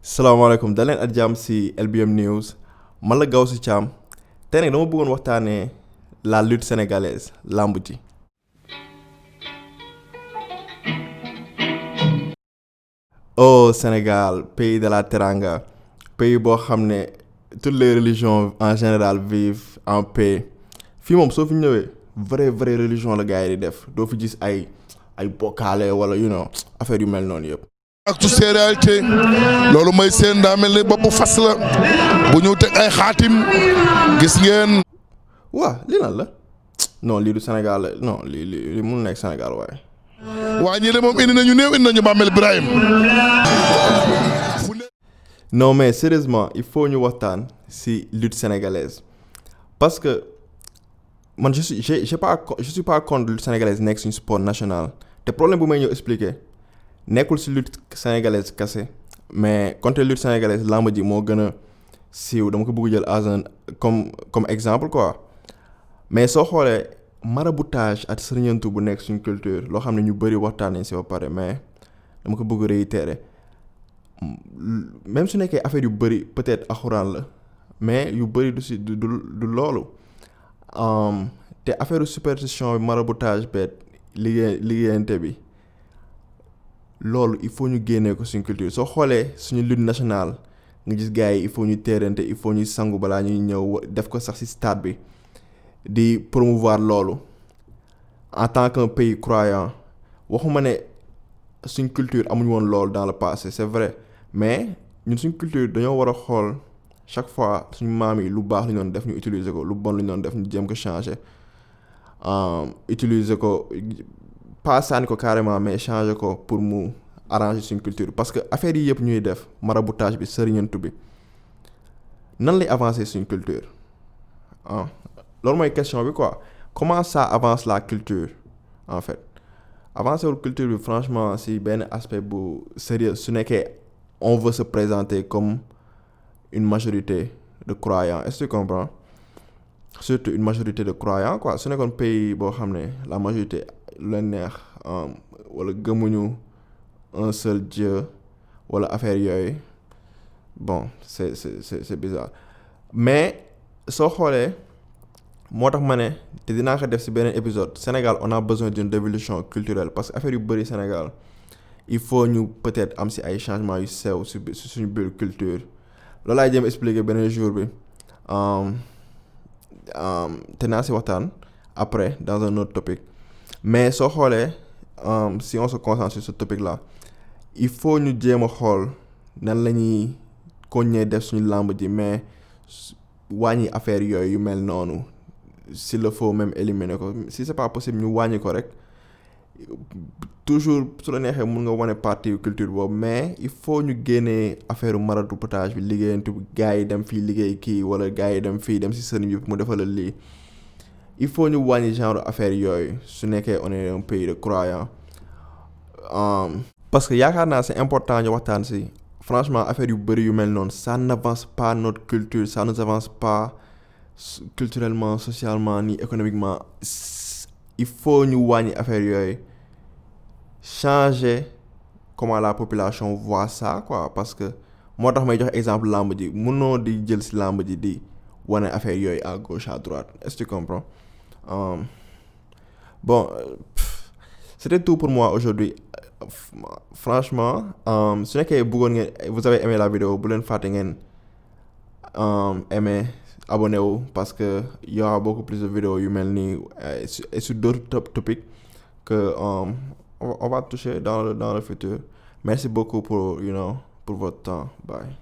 salaamaaleykum daleen ak jàmm si LBM News man la Gaoussou Show tey nag dama bëggoon waxtaanee la lutte sénégalaise Laamb ji. Oh Sénégal, pays de la teranga, pays boo xam ne toutes les religions en général vivent en paix. Fii moom soo fi ñëwee vraie religion la gars yi di def doo fi gis ay Bokale wala affaire yu mel noonu yëpp. acte réalité loolu mooy seen daa mel ni boppu fas la bu ñu teg ay xaatim gis ngeen. waa lii lan la non lii du Sénégal la non lii mun nekk Sénégal waaye. waa ñii de moom indi nañu néew indi nañu bàmmeel Ibrahim. non mais sérieusement il faut ñu waxtaan si lutte sénégalaise parce que man je suis pas contre lutte sénégalaise nekk suñu sport national te problème bu may ñëw expliquer. nekkul si lutte sénégalaise kase mais contre lutte sénégalaise lamb ji moo gën a siiw dama ko bëgg jël as un comme exemple quoi mais soo xoolee maraboutage ak sëriñantu bu nekk suñu culture loo xam ne ñu bëri waxtaan nañ si ba pare mais dama ko bëgg réitérer même su nekkee affaire yu bëri peut-être axuraan la mais yu bëri du loolu te affaire superstition bi maraboutage beet liggéeyante bi loolu il faut ñu génnee ko suñu culture soo xoolee suñu lutte nationale nga gis gars yi il faut ñu teerante il faut ñu sangu balaa ñuy ñëw def ko sax ci stade bi di promouvoir loolu en tant qu'un pays croyant waxuma ne suñ culture amuñu woon loolu dans le passé c'est vrai mais ñun suñ culture dañoo war a xool chaque fois suñu maam yi lu baax lu ñu doon def ñu utiliser ko lu bon lu ñu doon def ñu jéem ko changer utiliser ko. pas sànni ko carrément mais changer ko pour mu arranger suñ culture parce que affaire yi yëpp ñuy def maraboutage bi sëriñantu bi nan lay avancer suñ culture loolu mooy question bi quoi comment ça avance la culture en fait avancer wul culture bi franchement si benn aspect bu sérieux su nekkee on veut se présenter comme une majorité de croyants est-ce que tu comprends surtout une majorité de croyants quoi su nekkoon pays boo xam ne la majorité lu leen neex wala gëmuñu un seul Dieu wala affaire yooyu bon c'est bizarre mais soo xoolee moo tax ma ne te dinaa ko def ci beneen épisode Sénégal on a besoin d'une révolution culturelle parce que affaire yu bëri Sénégal il faut ñu peut-être am ci ay changements yu sew ci suñu biir culture loolu laay jéem expliquer beneen jour bi te naa ci waxtaan après dans un autre topic mais soo xoolee si on se concentre sur ce topic là il faut ñu jéem a xool nan la ñuy continuer def suñu làmb ji mais wàññi affaire yooyu yu mel noonu s'il le faut même éliminer ko si c'est pas possible ñu wàññi ko rek toujours su la neexee mun nga wane partie culture boobu mais il faut ñu génnee affaire maraboutage bi liggéeyantu gars yi dem fii liggéey kii wala gars yi dem fii dem si sëriñ bi mu defal lii il faut ñu wàññi genre affaire yooyu su nekkee on est un pays de croyants parce que yaakaar naa c'est important ñu waxtaan si franchement affaire yu bëri yu mel noonu ça n'avance pas notre culture ça nous avance pas culturellement socialement ni économiquement il faut ñu wàññi affaire yooyu changer comment la population voit ça quoi parce que moo tax may jox exemple làmb ji mënoo di jël si làmb ji di wane affaire yooyu à gauche à droite est-ce que tu comprends bon c'était tout pour moi aujourd'hui franchement su nekkee bëggoon ngeen vous avez aimé la vidéo bu leen fàtte ngeen aimer abonné wu parce que y aura beaucoup plus de vidéos yu mel nii et sur d'autres topics que on va toucher dans le futur merci beaucoup pour votre temps bye